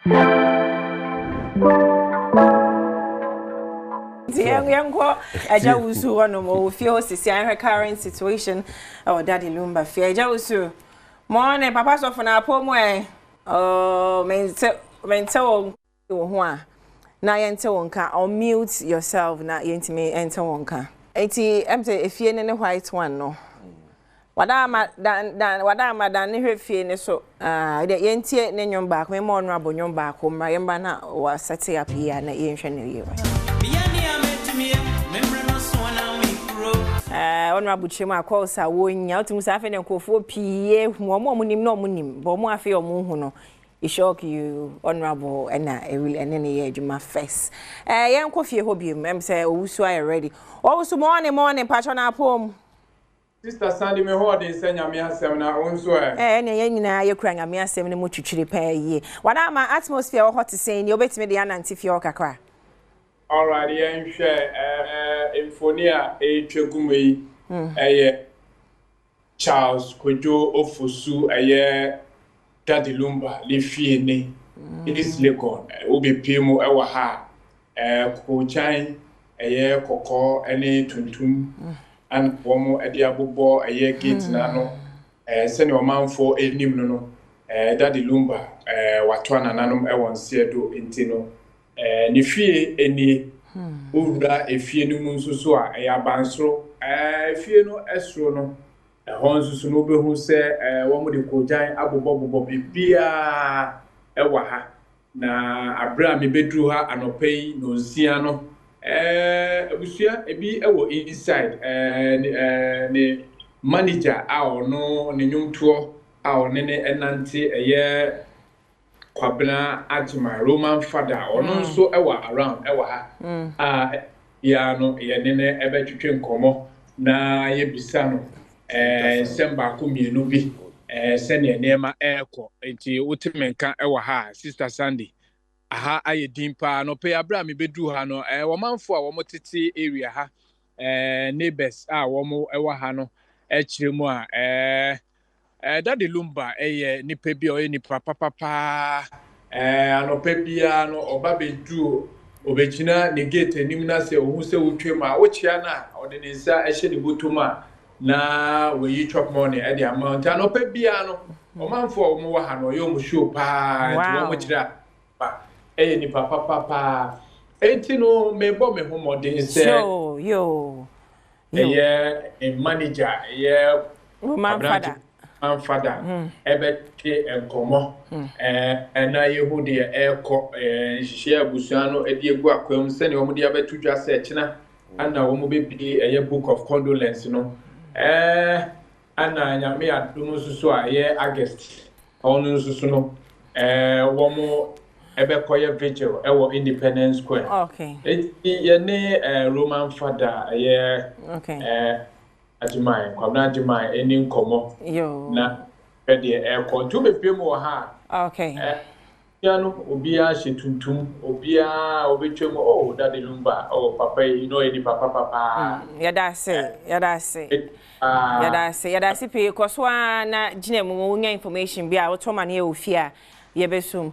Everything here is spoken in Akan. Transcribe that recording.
Nti yɛnkɔ Agya Wusu hɔnom, ɔwɔ fie hɔ sisi ahwɛ current situation ɛwɔ Daddy Lumba fie. Agya Wusu, morning, papa sɔfo na apɔ mu ɛ. Oh, mente mente wo wo ho a na yɛnte wo nka. Unmute yourself na yɛntumi nte wo nka. Nti ɛm sɛ efie no ne white one no. Wada ama dan dan wada ama dan ne hwɛ fie ne so. Ah, deɛ yɛntie ne nnwom baako, mema ɔno abɔ nnwom baako mmra, yɛmmra na wa set up yie a na yɛnhwɛ no yie. Eh, ɔno abokyerɛ mu akɔ sa wɔnya wotumi sɛ afei ne nkurɔfoɔ pii ehu wɔn a wɔn nim na wɔn nim bɔn wɔn afei wɔn hu no it shock you. Honorable ɛna ɛne ne yɛ adwuma first. Eh, yɛnkɔ fie hɔ biom, ɛm sɛ Owusu ayɛ ready. Owusu, morning, morning, patwɔ na apom. Sister Sandy, me ho ɔden sɛ Nyame asɛm, na wo nso ɛ? Ɛɛ, ɛnna yɛn nyinaa yɛkura Nyame asɛm no mu twitwiri paa yie. Wada ama atmosphere wɔ hɔ te sɛn ni? Wobɛtumi de anante fie hɔ kakra? Alright, yɛnhwɛ mfoni a ɛretwa gu mu yi. Ɛyɛ Charles Kwadwo Ofosu, ɛyɛ Daddy Lumba ne fie ne East Legon. Wobɛpie mu ɛwɔ ha a, kookyan ɛyɛ kɔkɔɔ ne tuntum ana wɔn de abobɔ ɛyɛ gate n'ano. Sɛnea ɔmanfoɔ anim no, Daddy Lumba wato anananom ɛwɔ nseɛ do, nti no ne fie nie. Wowura efie no mu nso so a, ɛyɛ abansoro. Efie no soro no, ɛhɔ nso so no, wobɛhu sɛ wɔn de koogyan abobɔbobɔ biribiara ɛwɔ ha. Na abere a mebɛduru ha anɔpa yi 6:00 no, abusua ebi ɛwɔ inside. Ne manager a ɔno ne nnwomtoɔ a ɔne ne ɛnante, ɛyɛ Kwabena Agyeman, Roman Father, ɔno nso ɛwɔ around ɛwɔ ha a biara no yɛne ne ɛbɛtwetwe nkɔmmɔ na yɛbisa no nsɛm baako mmienu bi sɛnea nneɛma ɛrekɔ. Nti wote me nka ɛwɔ ha a, Sister Sandy, aha ayɛ din paa. No pɛ abere a mebɛduru ha no, wɔmanfo a wɔn tete area ha, neighbors a wɔn ɛwɔ ha no ɛkyerɛ mu a, Daddy Lumba ɛyɛ nipa bi a ɔyɛ nipa papapaa. Anɔpa biara no ɔba bɛduru, ɔbɛgyina ne gate anim na sɛ ohun sɛ wotwa mu a, wokyea no a, ɔde ne nsa ɛhyɛ ne bɔtɔ mu a na wɔyi chop money ɛde ama. Nti anɔpa biara no, ɔmanfo a wɔn wɔ ha no, ɔyɛ wɔn show paa. Nti wɔn kyerɛ a, ɛyɛ nipa papapaa. Enti no mebɔ me ho mmɔden sɛ Yo, yo. ɛyɛ manager, ɛyɛ Roman Father. Roman Father ɛbɛtwe nkɔmmɔ ɛna yɛhu deɛ ɛrekɔ, nhyehyɛ abusua no ɛde egu akwan mu, sɛnea wɔn de abɛto dwa sɛ ɛkyena ana wɔn bɛbie ɛyɛ book of condolence no, ana Nyame adom nso so a, ɛyɛ August ɔno nso so no, wɔn ɛbɛkɔyɛ vigil ɛwɔ Independence Square. Eti yɛne Roman Father, ɛyɛ Agyeman, Kwabena Agyeman, ɛni nkɔmmɔ na ɛdeɛ ɛrekɔ. Nti wobɛpie mu wɔ ha a, ya no obiara hyɛ tuntum, obiara obɛtwa mu, oh, Daddy Lumba, oh, papa yi na ɔyɛ nipa papa paa. Yɛda ase, yɛda ase. Yɛda ase, yɛda ase pii. Kɔ so a na gyina mu, wonya information bi a wotɔ ma no yɛ wɔ fie a, yɛbɛsum.